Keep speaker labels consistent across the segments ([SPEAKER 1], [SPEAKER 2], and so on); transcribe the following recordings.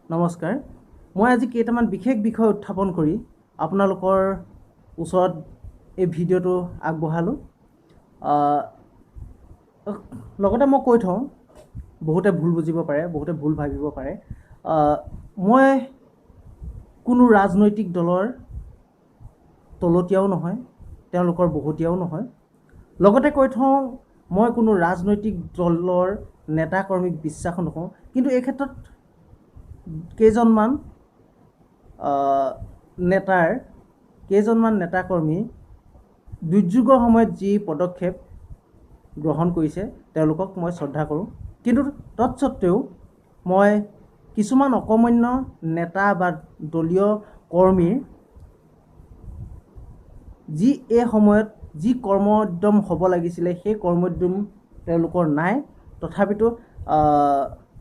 [SPEAKER 1] নমস্কাৰ। মই আজি কেইটামান বিশেষ বিষয় উত্থাপন কৰি আপোনালোকৰ ওচৰত এই ভিডিঅ'টো আগবঢ়ালোঁ। লগতে মই কৈ থওঁ, বহুতে ভুল বুজিব পাৰে, বহুতে ভুল ভাবিব পাৰে, মই কোনো ৰাজনৈতিক দলৰ তলতীয়াও নহয়, তেওঁলোকৰ বহুতীয়াও নহয়। লগতে কৈ থওঁ, মই কোনো ৰাজনৈতিক দলৰ নেতা কৰ্মীক বিশ্বাস নকৰোঁ, কিন্তু এই ক্ষেত্ৰত কেইজনমান নেতাকৰ্মী দুৰ্যোগৰ সময়ত যি পদক্ষেপ গ্ৰহণ কৰিছে তেওঁলোকক মই শ্ৰদ্ধা কৰোঁ। কিন্তু তৎসত্ত্বেও মই কিছুমান অকৰ্মণ্য নেতা বা দলীয় কৰ্মীৰ যি এই সময়ত যি কৰ্মোদ্যম হ'ব লাগিছিলে সেই কৰ্মোদ্যম তেওঁলোকৰ নাই। তথাপিতো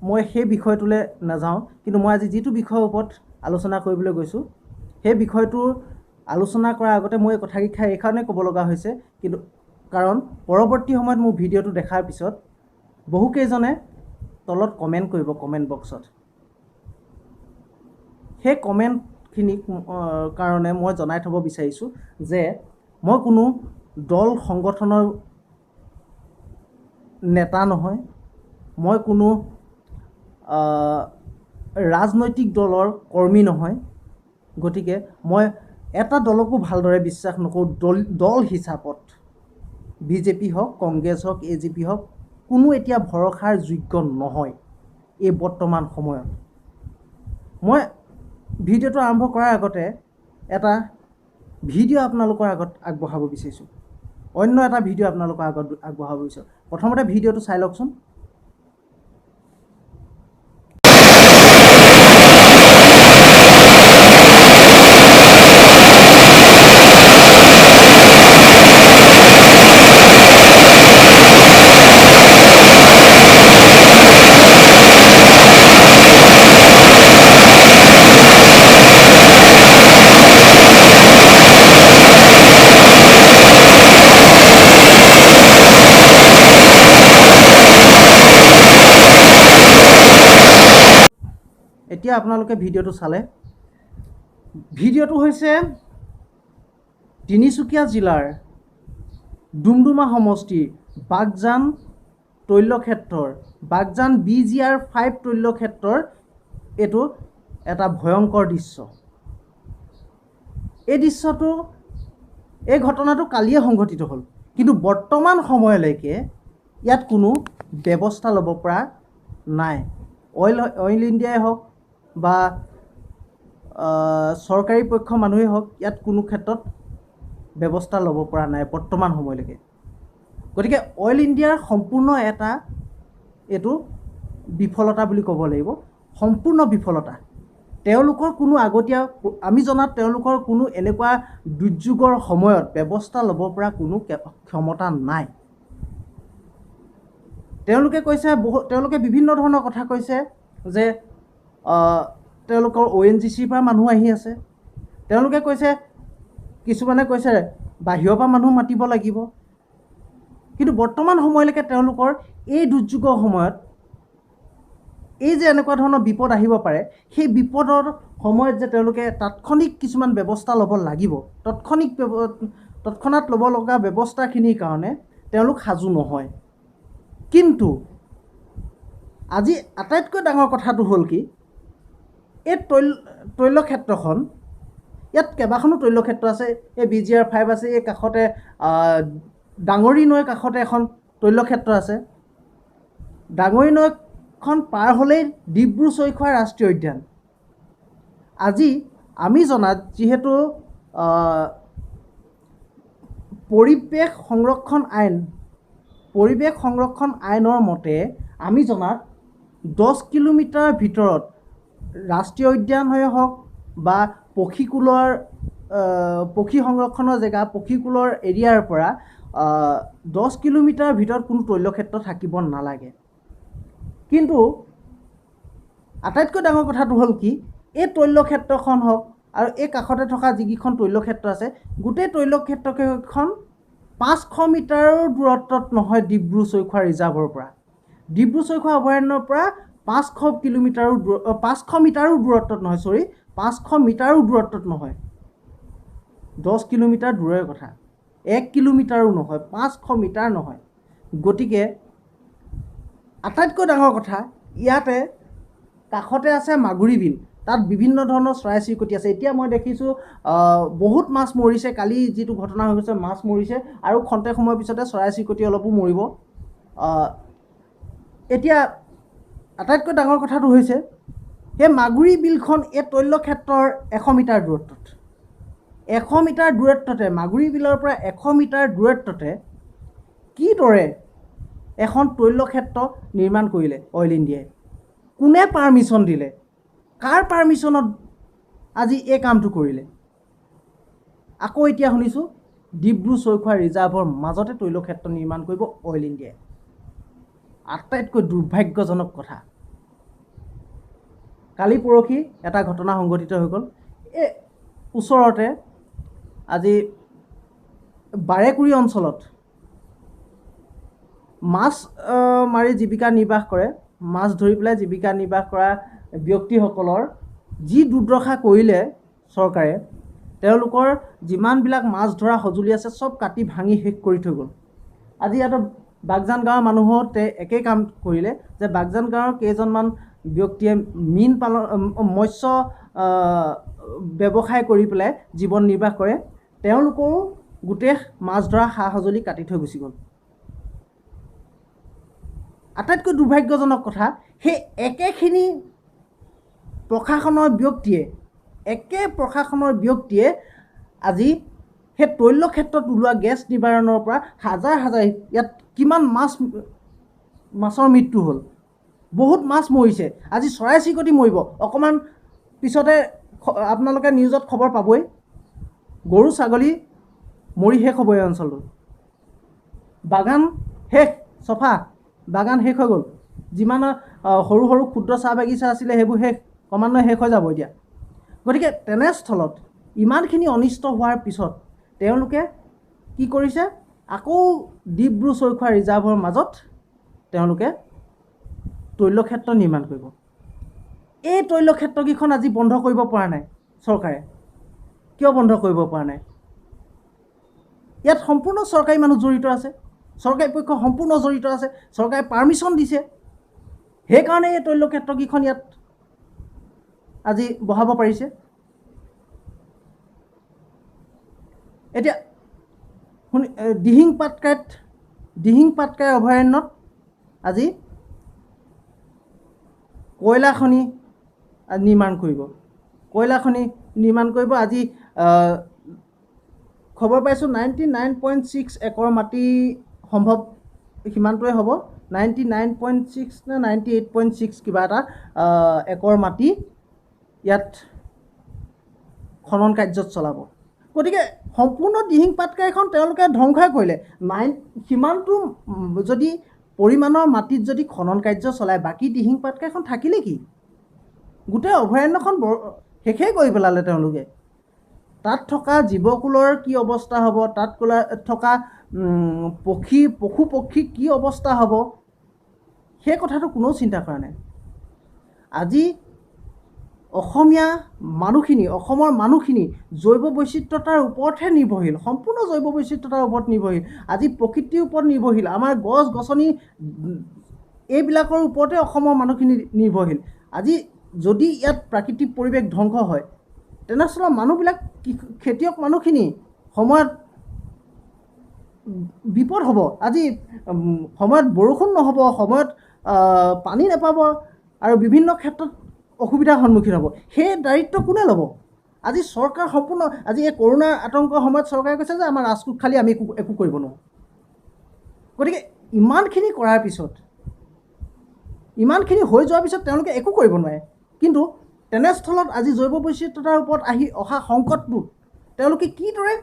[SPEAKER 1] মই সেই বিষয়টোলৈ নাযাওঁ, কিন্তু মই আজি যিটো বিষয়ৰ ওপৰত আলোচনা কৰিবলৈ গৈছোঁ সেই বিষয়টোৰ আলোচনা কৰাৰ আগতে মই এই কথাকেইষাৰ এইকাৰণে ক'ব লগা হৈছে, কিন্তু কাৰণ পৰৱৰ্তী সময়ত মোৰ ভিডিঅ'টো দেখাৰ পিছত বহুকেইজনে তলত কমেণ্ট কৰিব, কমেণ্ট বক্সত সেই কমেণ্টখিনিক কাৰণে মই জনাই থ'ব বিচাৰিছোঁ যে মই কোনো দল সংগঠনৰ নেতা নহয়, মই কোনো ৰাজনৈতিক দলৰ কৰ্মী নহয়। গতিকে মই এটা দলকো ভালদৰে বিশ্বাস নকৰোঁ। দল হিচাপত বিজেপি হওক, কংগ্ৰেছ হওক, এ জি পি হওক, কোনো এতিয়া ভৰসাৰ যোগ্য নহয় এই বৰ্তমান সময়ত। মই ভিডিঅ'টো আৰম্ভ কৰাৰ আগতে এটা ভিডিঅ' আপোনালোকৰ আগত আগবঢ়াব বিচাৰিছোঁ, অন্য এটা ভিডিঅ' আপোনালোকৰ আগত আগবঢ়াব বিচাৰিছোঁ। প্ৰথমতে ভিডিঅ'টো চাই লওকচোন। এতিয়া আপোনালোকে ভিডিঅ'টো চালে। ভিডিঅ'টো হৈছে তিনিচুকীয়া জিলাৰ ডুমডুমা সমষ্টিৰ বাগজান তৈলক্ষেত্ৰৰ, বাগজান BGR 5 তৈলক্ষেত্ৰৰ এইটো এটা ভয়ংকৰ দৃশ্য। এই দৃশ্যটো, এই ঘটনাটো কালিয়ে সংঘটিত হ'ল, কিন্তু বৰ্তমান সময়লৈকে ইয়াত কোনো ব্যৱস্থা ল'ব পৰা নাই। অইল ইণ্ডিয়াই হওক বা চৰকাৰী পক্ষ মানুহেই হওক, ইয়াত কোনো ক্ষেত্ৰত ব্যৱস্থা ল'ব পৰা নাই বৰ্তমান সময়লৈকে। গতিকে অইল ইণ্ডিয়াৰ সম্পূৰ্ণ এটা এইটো বিফলতা বুলি ক'ব লাগিব, সম্পূৰ্ণ বিফলতা। তেওঁলোকৰ কোনো আগতীয়া, আমি জনাত তেওঁলোকৰ কোনো এনেকুৱা দুৰ্যোগৰ সময়ত ব্যৱস্থা ল'ব পৰা কোনো ক্ষমতা নাই। তেওঁলোকে কৈছে, বহু তেওঁলোকে বিভিন্ন ধৰণৰ কথা কৈছে যে তেওঁলোকৰ ONGC ৰ পৰা মানুহ আহি আছে। তেওঁলোকে কৈছে, কিছুমানে কৈছে বাহিৰৰ পৰা মানুহ মাতিব লাগিব। কিন্তু বৰ্তমান সময়লৈকে তেওঁলোকৰ এই দুৰ্যোগৰ সময়ত এই যে এনেকুৱা ধৰণৰ বিপদ আহিব পাৰে, সেই বিপদৰ সময়ত যে তেওঁলোকে তাৎক্ষণিক কিছুমান ব্যৱস্থা ল'ব লাগিব, তৎক্ষণাত ল'ব লগা ব্যৱস্থাখিনিৰ কাৰণে তেওঁলোক সাজু নহয়। কিন্তু আজি আটাইতকৈ ডাঙৰ কথাটো হ'ল কি, এই তৈলক্ষেত্ৰখন, ইয়াত কেইবাখনো তৈলক্ষেত্ৰ আছে, এই BGR 5 আছে, এই কাষতে ডাঙৰী নৈৰ কাষতে এখন তৈলক্ষেত্ৰ আছে। ডাঙৰী নৈখন পাৰ হ'লেই ডিব্ৰু ছৈখোৱা ৰাষ্ট্ৰীয় উদ্যান। আজি আমি জনাত যিহেতু পৰিৱেশ সংৰক্ষণ আইন, পৰিৱেশ সংৰক্ষণ আইনৰ মতে আমি জনাত 10 কিলোমিটাৰ ভিতৰত ৰাষ্ট্ৰীয় উদ্যান হৈ হওক বা পক্ষীকুলৰ, পক্ষী সংৰক্ষণৰ জেগা, পক্ষীকুলৰ এৰিয়াৰ পৰা 10 কিলোমিটাৰ ভিতৰত কোনো তৈলক্ষেত্ৰ থাকিব নালাগে। কিন্তু আটাইতকৈ ডাঙৰ কথাটো হ'ল কি, এই তৈলক্ষেত্ৰখন হওক আৰু এই কাষতে থকা যিকেইখন তৈলক্ষেত্ৰ আছে, গোটেই তৈলক্ষেত্ৰকেইখন 500 মিটাৰৰ দূৰত্বত নহয় ডিব্ৰু ছৈখোৱা ৰিজাৰ্ভৰ পৰা। ডিব্ৰু ছৈখোৱা অভয়াৰণ্যৰ পৰা 500 কিলোমিটাৰো 500 মিটাৰো দূৰত্বত নহয়, চৰি 500 মিটাৰো দূৰত্বত নহয়, 10 কিলোমিটাৰ দূৰৰে কথা, 1 কিলোমিটাৰো নহয়, 500 মিটাৰ নহয়। গতিকে আটাইতকৈ ডাঙৰ কথা, ইয়াতে কাষতে আছে মাগুৰী বিল, তাত বিভিন্ন ধৰণৰ চৰাই চিৰিকটি আছে। এতিয়া মই দেখিছোঁ বহুত মাছ মৰিছে, কালি যিটো ঘটনা হৈ গৈছে মাছ মৰিছে, আৰু খন্তেক সময়ৰ পিছতে চৰাই চিৰিকটি অলপো মৰিব। এতিয়া আটাইতকৈ ডাঙৰ কথাটো হৈছে সেই মাগুৰী বিলখন এই তৈলক্ষেত্ৰৰ 100 মিটাৰ দূৰত্বত, 100 মিটাৰ দূৰত্বতে, মাগুৰী বিলৰ পৰা 100 মিটাৰ দূৰত্বতে কিদৰে এখন তৈলক্ষেত্ৰ নিৰ্মাণ কৰিলে অইল ইণ্ডিয়াই? কোনে পাৰ্মিশ্যন দিলে? কাৰ পাৰ্মিশ্যনত আজি এই কামটো কৰিলে? আকৌ এতিয়া শুনিছোঁ ডিব্ৰু চৈখোৱা ৰিজাৰ্ভৰ মাজতে তৈলক্ষেত্ৰ নিৰ্মাণ কৰিব অইল ইণ্ডিয়াই। আটাইতকৈ দুৰ্ভাগ্যজনক কথা, কালি পৰহি এটা ঘটনা সংঘটিত হৈ গ'ল। এই ওচৰতে আজি বাৰেকুৰি অঞ্চলত মাছ মাৰি জীৱিকা নিৰ্বাহ কৰে, মাছ ধৰি পেলাই জীৱিকা নিৰ্বাহ কৰা ব্যক্তিসকলৰ যি দুৰ্দশা কৰিলে চৰকাৰে, তেওঁলোকৰ যিমানবিলাক মাছ ধৰা সঁজুলি আছে চব কাটি ভাঙি শেষ কৰি থৈ গ'ল। আজি ইয়াত বাগজান গাঁৱৰ মানুহতে একেই কাম কৰিলে যে বাগজান গাঁৱৰ কেইজনমান ব্যক্তিয়ে মীন পালন, মৎস্য ব্যৱসায় কৰি পেলাই জীৱন নিৰ্বাহ কৰে, তেওঁলোকৰো গোটেই মাছ ধৰা সা সঁজুলি কাটি থৈ গুচি গ'ল। আটাইতকৈ দুৰ্ভাগ্যজনক কথা, সেই একেখিনি প্ৰশাসনৰ ব্যক্তিয়ে, একে প্ৰশাসনৰ ব্যক্তিয়ে আজি সেই তৈলক্ষেত্ৰত ওলোৱা গেছ নিবাৰণৰ পৰা হাজাৰ হাজাৰ, ইয়াত কিমান মাছৰ মৃত্যু হ'ল, বহুত মাছ মৰিছে, আজি চৰাই চিৰিকটি মৰিব, অকণমান পিছতে আপোনালোকে নিউজত খবৰ পাবই, গৰু ছাগলী মৰি শেষ হ'ব এই অঞ্চলটোত, বাগান শেষ, চফা বাগান শেষ হৈ গ'ল, যিমান সৰু সৰু ক্ষুদ্ৰ চাহ বাগিচা আছিলে সেইবোৰ শেষ, ক্ৰমান্বয়ে শেষ হৈ যাব এতিয়া। গতিকে তেনেস্থলত ইমানখিনি অনিষ্ট হোৱাৰ পিছত তেওঁলোকে কি কৰিছে, আকৌ ডিব্ৰু চৈখোৱা ৰিজাৰ্ভৰ মাজত তেওঁলোকে তৈলক্ষেত্ৰ নিৰ্মাণ কৰিব। এই তৈলক্ষেত্ৰকেইখন আজি বন্ধ কৰিব পৰা নাই চৰকাৰে। কিয় বন্ধ কৰিব পৰা নাই? ইয়াত সম্পূৰ্ণ চৰকাৰী মানুহ জড়িত আছে, চৰকাৰী পক্ষ সম্পূৰ্ণ জড়িত আছে, চৰকাৰে পাৰ্মিশ্যন দিছে, সেইকাৰণে এই তৈলক্ষেত্ৰকেইখন ইয়াত আজি বহাব পাৰিছে। এতিয়া শুনি, দিহিং পাটকাইত, দিহিং পাটকাই অভয়াৰণ্যত আজি কয়লা খনি নিৰ্মাণ কৰিব, কয়লা খনি নিৰ্মাণ কৰিব। আজি খবৰ পাইছোঁ 99.6 একৰ মাটি, সম্ভৱ সিমানটোৱে হ'ব, 99.6 নে 98.6 কিবা এটা একৰ মাটি ইয়াত খনন কাৰ্যত চলাব। গতিকে সম্পূৰ্ণ দিহিং পাটকাইখন তেওঁলোকে ধ্বংসই কৰিলে। সিমানটো যদি পৰিমাণৰ মাটিত যদি খনন কাৰ্য চলায়, বাকী দিহিং পাটকাইখন থাকিলে কি? গোটেই অভয়াৰণ্যখন শেষেই কৰি পেলালে তেওঁলোকে। তাত থকা জীৱকুলৰ কি অৱস্থা হ'ব, তাত থকা পক্ষী, পশু পক্ষীৰ কি অৱস্থা হ'ব, সেই কথাটো কোনেও চিন্তা কৰা নাই। আজি অসমীয়া মানুহখিনি, অসমৰ মানুহখিনি জৈৱ বৈচিত্ৰতাৰ ওপৰতহে নিৰ্ভৰশীল, সম্পূৰ্ণ জৈৱ বৈচিত্ৰতাৰ ওপৰত নিৰ্ভৰশীল, আজি প্ৰকৃতিৰ ওপৰত নিৰ্ভৰশীল, আমাৰ গছ গছনি এইবিলাকৰ ওপৰতে অসমৰ মানুহখিনি নিৰ্ভৰশীল। আজি যদি ইয়াত প্ৰাকৃতিক পৰিৱেশ ধ্বংস হয়, তেনেস্থলত মানুহবিলাক, খেতিয়ক মানুহখিনি সময়ত বিপদ হ'ব। আজি সময়ত বৰষুণ নহ'ব, সময়ত পানী নাপাব, আৰু বিভিন্ন ক্ষেত্ৰত অসুবিধাৰ সন্মুখীন হ'ব। সেই দায়িত্ব কোনে ল'ব? আজি চৰকাৰ সম্পূৰ্ণ, আজি এই কৰোণা আতংকৰ সময়ত চৰকাৰে কৈছে যে আমাৰ ৰাজকোষ খালী, আমি একো কৰিব নোৱাৰোঁ। গতিকে ইমানখিনি কৰাৰ পিছত, ইমানখিনি হৈ যোৱাৰ পিছত তেওঁলোকে একো কৰিব নোৱাৰে। কিন্তু তেনেস্থলত আজি জৈৱ বৈচিত্ৰতাৰ ওপৰত আহি অহা সংকটবোৰ তেওঁলোকে কিদৰে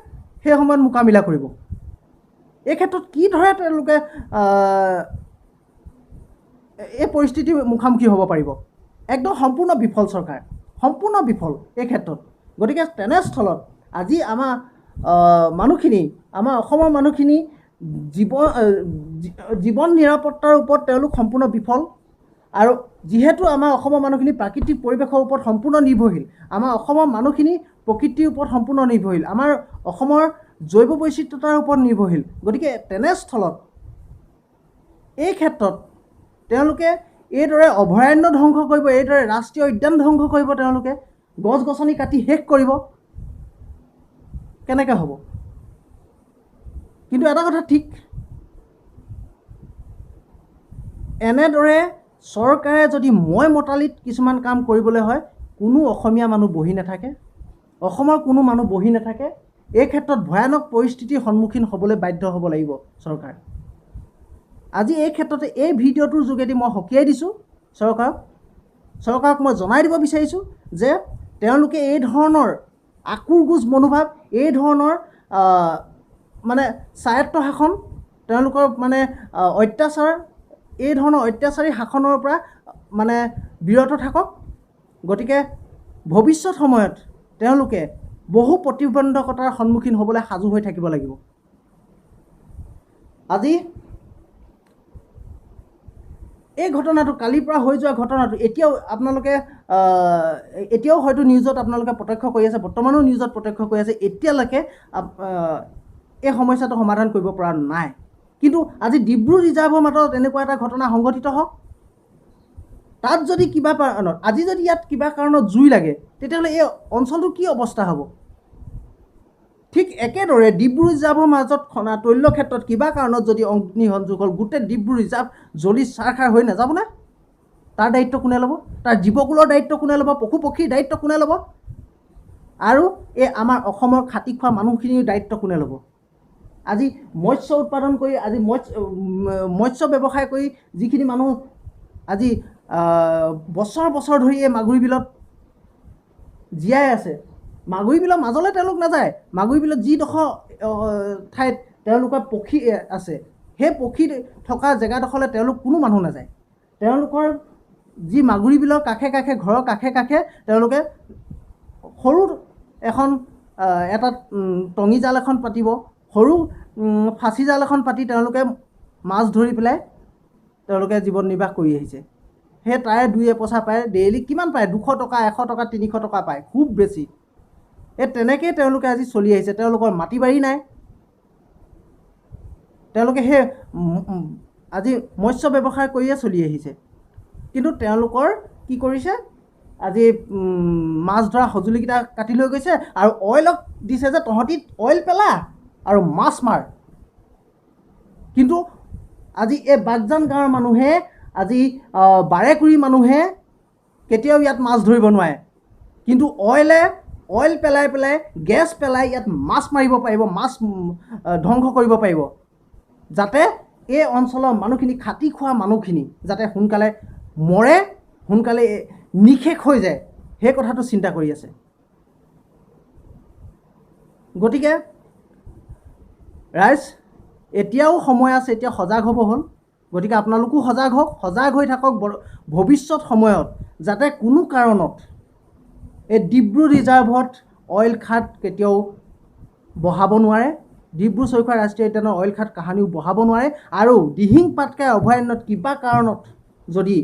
[SPEAKER 1] সেই সময়ত মোকাবিলা কৰিব, এই ক্ষেত্ৰত কিদৰে তেওঁলোকে এই পৰিস্থিতিৰ মুখামুখি হ'ব পাৰিব? একদম সম্পূৰ্ণ বিফল চৰকাৰ, সম্পূৰ্ণ বিফল এই ক্ষেত্ৰত। গতিকে তেনেস্থলত আজি আমাৰ মানুহখিনি, আমাৰ অসমৰ মানুহখিনি জীৱন নিৰাপত্তাৰ ওপৰত তেওঁলোক সম্পূৰ্ণ বিফল। আৰু যিহেতু আমাৰ অসমৰ মানুহখিনি প্ৰাকৃতিক পৰিৱেশৰ ওপৰত সম্পূৰ্ণ নিৰ্ভৰশীল, আমাৰ অসমৰ মানুহখিনি প্ৰকৃতিৰ ওপৰত সম্পূৰ্ণ নিৰ্ভৰশীল, আমাৰ অসমৰ জৈৱ বৈচিত্ৰতাৰ ওপৰত নিৰ্ভৰশীল। গতিকে তেনেস্থলত এই ক্ষেত্ৰত তেওঁলোকে এইদৰে অভয়াৰণ্য ধ্বংস কৰিব, এইদৰে ৰাষ্ট্ৰীয় উদ্যান ধ্বংস কৰিব, তেওঁলোকে গছ গছনি কাটি শেষ কৰিব, কেনেকৈ হ'ব? কিন্তু এটা কথা ঠিক, এনেদৰে চৰকাৰে যদি মই মতালিত কিছুমান কাম কৰিবলৈ হয়, কোনো অসমীয়া মানুহ বহি নাথাকে, অসমৰ কোনো মানুহ বহি নাথাকে। এই ক্ষেত্ৰত ভয়ানক পৰিস্থিতিৰ সন্মুখীন হ'বলৈ বাধ্য হ'ব লাগিব চৰকাৰ। আজি এই ক্ষেত্ৰতে এই ভিডিঅ'টোৰ যোগেদি মই সকীয়াই দিছোঁ চৰকাৰক, চৰকাৰক মই জনাই দিব বিচাৰিছোঁ যে তেওঁলোকে এই ধৰণৰ আকুৰগোজ মনোভাৱ, এই ধৰণৰ মানে স্বায়ত্ত শাসন, তেওঁলোকৰ মানে অত্যাচাৰ, এই ধৰণৰ অত্যাচাৰী শাসনৰ পৰা মানে বিৰত থাকক। গতিকে ভৱিষ্যত সময়ত তেওঁলোকে বহু প্ৰতিবন্ধকতাৰ সন্মুখীন হ'বলৈ সাজু হৈ থাকিব লাগিব। আজি এই ঘটনাটো, কালিৰ পৰা হৈ যোৱা ঘটনাটো এতিয়াও আপোনালোকে এতিয়াও হয়তো নিউজত আপোনালোকে প্ৰত্যক্ষ কৰি আছে, বৰ্তমানো নিউজত প্ৰত্যক্ষ কৰি আছে, এতিয়ালৈকে এই সমস্যাটো সমাধান কৰিব পৰা নাই। কিন্তু আজি ডিব্ৰু ৰিজাৰ্ভৰ মাজত এনেকুৱা এটা ঘটনা সংঘটিত হওক, তাত যদি কিবা কাৰণত, আজি যদি ইয়াত কিবা কাৰণত জুই লাগে, তেতিয়াহ'লে এই অঞ্চলটোৰ কি অৱস্থা হ'ব? ঠিক একেদৰে ডিব্ৰু ৰিজাৰ্ভৰ মাজত খনা তৈল ক্ষেত্ৰত কিবা কাৰণত যদি অগ্নিসংযোগ হ'ল, গোটেই ডিব্ৰু ৰিজাৰ্ভ জ্বলি ছাৰখাৰ হৈ নাযাবনে? তাৰ দায়িত্ব কোনে ল'ব? তাৰ জীৱকুলৰ দায়িত্ব কোনে ল'ব? পশু পক্ষীৰ দায়িত্ব কোনে ল'ব? আৰু এই আমাৰ অসমৰ খাটি খোৱা মানুহখিনিৰ দায়িত্ব কোনে ল'ব? আজি মৎস্য উৎপাদন কৰি, আজি মৎস্য ব্যৱসায় কৰি যিখিনি মানুহ আজি বছৰ বছৰ ধৰি এই মাগুৰি বিলত জীয়াই আছে, মাগুৰি বিলৰ মাজলৈ তেওঁলোক নাযায়। মাগুৰি বিলত যিডোখৰ ঠাইত তেওঁলোকৰ পক্ষী আছে, সেই পক্ষী থকা জেগাডোখৰলৈ তেওঁলোক কোনো মানুহ নাযায়। তেওঁলোকৰ যি মাগুৰি বিলৰ কাষে কাষে, ঘৰৰ কাষে কাষে তেওঁলোকে সৰু এখন এটা টঙি জাল এখন পাতিব, সৰু ফাঁচি জাল এখন পাতি তেওঁলোকে মাছ ধৰি পেলাই তেওঁলোকে জীৱন নিৰ্বাহ কৰি আহিছে। সেই তাৰে দুই এপইচা পায়, ডেইলি কিমান পায়? 200 টকা, 100 টকা, 300 টকা পায়, খুব বেছি। এই তেনেকৈয়ে তেওঁলোকে আজি চলি আহিছে। তেওঁলোকৰ মাটি বাৰী নাই, তেওঁলোকে সেই আজি মৎস্য ব্যৱসায় কৰিয়ে চলি আহিছে। কিন্তু তেওঁলোকৰ কি কৰিছে, আজি মাছ ধৰা সঁজুলিকেইটা কাটি লৈ গৈছে আৰু অইলক দিছে যে তহঁতি অইল পেলা আৰু মাছ মাৰ। কিন্তু আজি এই বাগজান গাঁৱৰ মানুহে, আজি বাৰেকুৰি মানুহে কেতিয়াও ইয়াত মাছ ধৰিব নোৱাৰে, কিন্তু অইল পেলাই পেলাই, গেছ পেলাই ইয়াত মাছ মাৰিব পাৰিব, মাছ ধ্বংস কৰিব পাৰিব, যাতে এই অঞ্চলৰ মানুহখিনি, খাটি খোৱা মানুহখিনি যাতে সোনকালে মৰে, সোনকালে নিশেষ হৈ যায়, সেই কথাটো চিন্তা কৰি আছে। গতিকে ৰাইজ, এতিয়াও সময় আছে, এতিয়া সজাগ হ'ব হ'ল। গতিকে আপোনালোকো সজাগ হওক, সজাগ হৈ থাকক ভৱিষ্যত সময়ত যাতে কোনো কাৰণত এই ডিব্ৰু ৰিজাৰ্ভত অইল খাদ কেতিয়াও বহাব নোৱাৰে, ডিব্ৰু চৈখোৱা ৰাষ্ট্ৰীয় উদ্যানৰ অইল খাদ কাহানিও বহাব নোৱাৰে, আৰু দিহিং পাটকাই অভয়াৰণ্যত কিবা কাৰণত যদি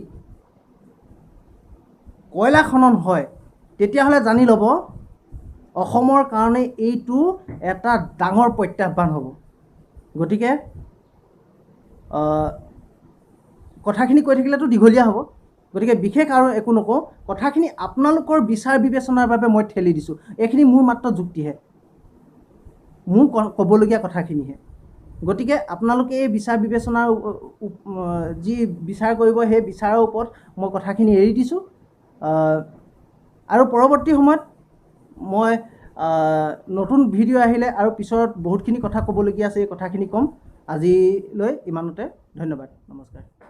[SPEAKER 1] কয়লা খনন হয়, তেতিয়াহ'লে জানি ল'ব অসমৰ কাৰণে এইটো এটা ডাঙৰ প্ৰত্যাহ্বান হ'ব। গতিকে কথাখিনি কৈ থাকিলেতো দীঘলীয়া হ'ব, গতিকে বিশেষ আৰু একো নকওঁ। কথাখিনি আপোনালোকৰ বিচাৰ বিবেচনাৰ বাবে মই ঠেলি দিছোঁ, এইখিনি মোৰ মাত্ৰ যুক্তিহে, মোৰ ক'বলগীয়া কথাখিনিহে। গতিকে আপোনালোকে এই বিচাৰ বিবেচনাৰ যি বিচাৰ কৰিব, সেই বিচাৰৰ ওপৰত মই কথাখিনি এৰি দিছোঁ। আৰু পৰৱৰ্তী সময়ত মই নতুন ভিডিঅ' আহিলে আৰু পিছত বহুতখিনি কথা ক'বলগীয়া আছে, এই কথাখিনি ক'ম। আজিলৈ ইমানতে, ধন্যবাদ, নমস্কাৰ।